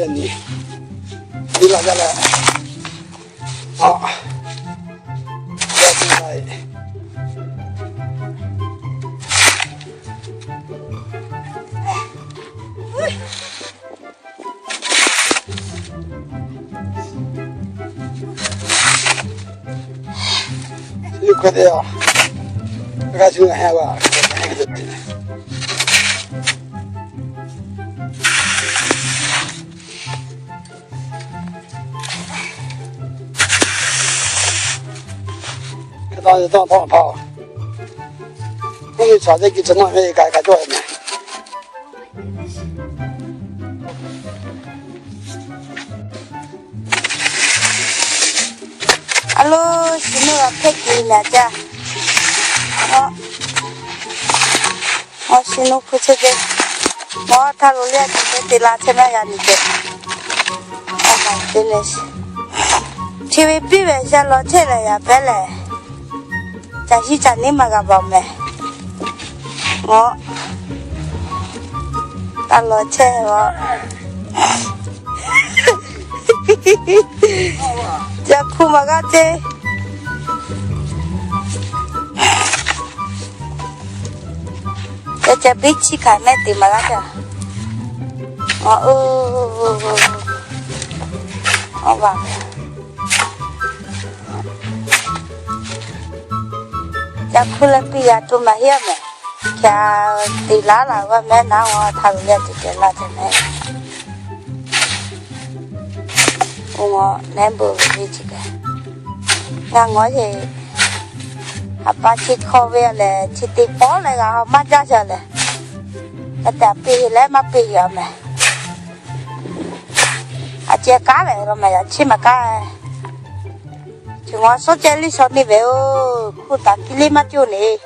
Yaꞈ nyi, nyi la jaˇ leh, a, yaꞈ nyi la e. Yuˇ hk'e te a, g'a shu heh wa. Hk'e taw, tawˇ tawˇ hpaˇ, k'oˆ ve chaw teˇ hkui chi nawˇ ve kaꞈ kaꞈ cawˇ mehˍ. A lo, shi nuˇ g'a hpehˇ kiˬ naˍ jaˇ. Aw, shi nuˇ hkui chehˇ ve, mawˇ htaˇ lo liˇ a ceh te la chehˇ maˇ g'a nyi ceh. Chi ve piˇ ve sha law chehˇ leh yaꞈ pehˉ lehˬ, caˬ hiˉ caˬ neˉ maˇ g'a vawˬ mehˍ. Aw, taˇ law chehˇ a. Caˬ hpu maˬ g'aˇ ceˇ. Ca ca biˇ chiˇ hkanˍ mehˆ teꞈ maˍ laˇ ca. Aw, aw, ca hkuˇ leh piˇ g'a tuˬ maˇ heˆ mehˍ. Hk'e te laˉ laˬ g'a mehˍ naˉ, aw htaˇ lo leh tuˬ ceh laˇ ceh mehˍ. Oˇ, nehˉ bon ve ve chi kaꞈ, ngaˬ ngawˬ yeˬ, a pa chi hk'aw ve lehˬ chi te pawˆ leh g'a haw maˇ jaˇ shaˍ lehˬ, a te a piˇ heˆ leh maˇ piˇ heˆ a mehˍ. A ceh kaˉ lehˬ lo mehˍ, yaꞈ chi maˇ kaˉ. Chi ngaˬ suhˉ ceh liˇ shaw neˇ ve oˬ, hkuˇ taˍ kiˇ liˇ maˇ coˇ neˇ.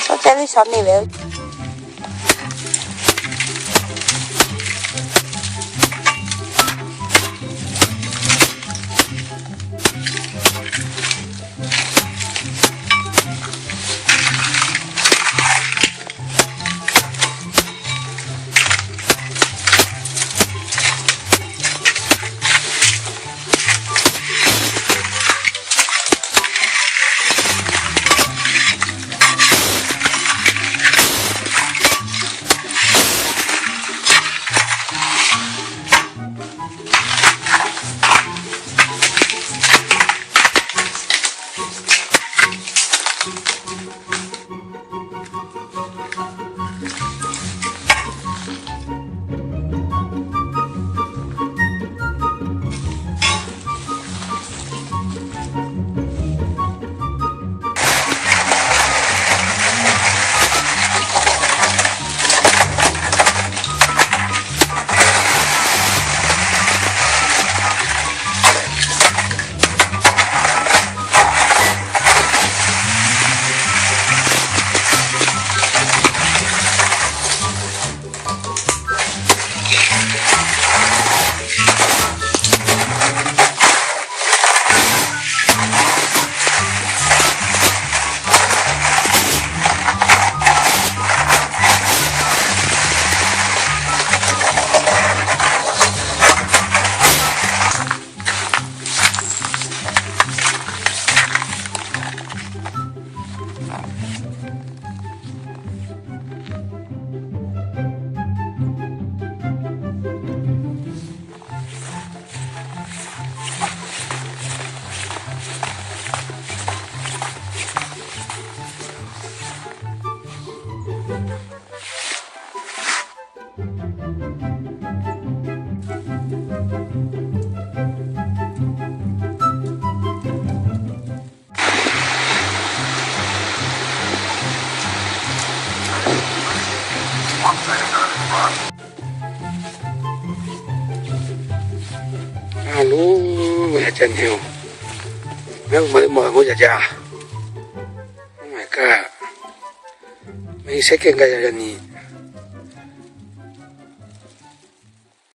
Suhˉ ceh liˇ shaw neˇ ve oˬ. A loˬ, a ca nyi oˬ. Ngaˬ hui maˇ te maˇ g'oˇ jaˇ jaˇ. Maˇ kaꞈ, maˇ sehˉ kehˉ gaˇ yaˇ yaˇ nyi.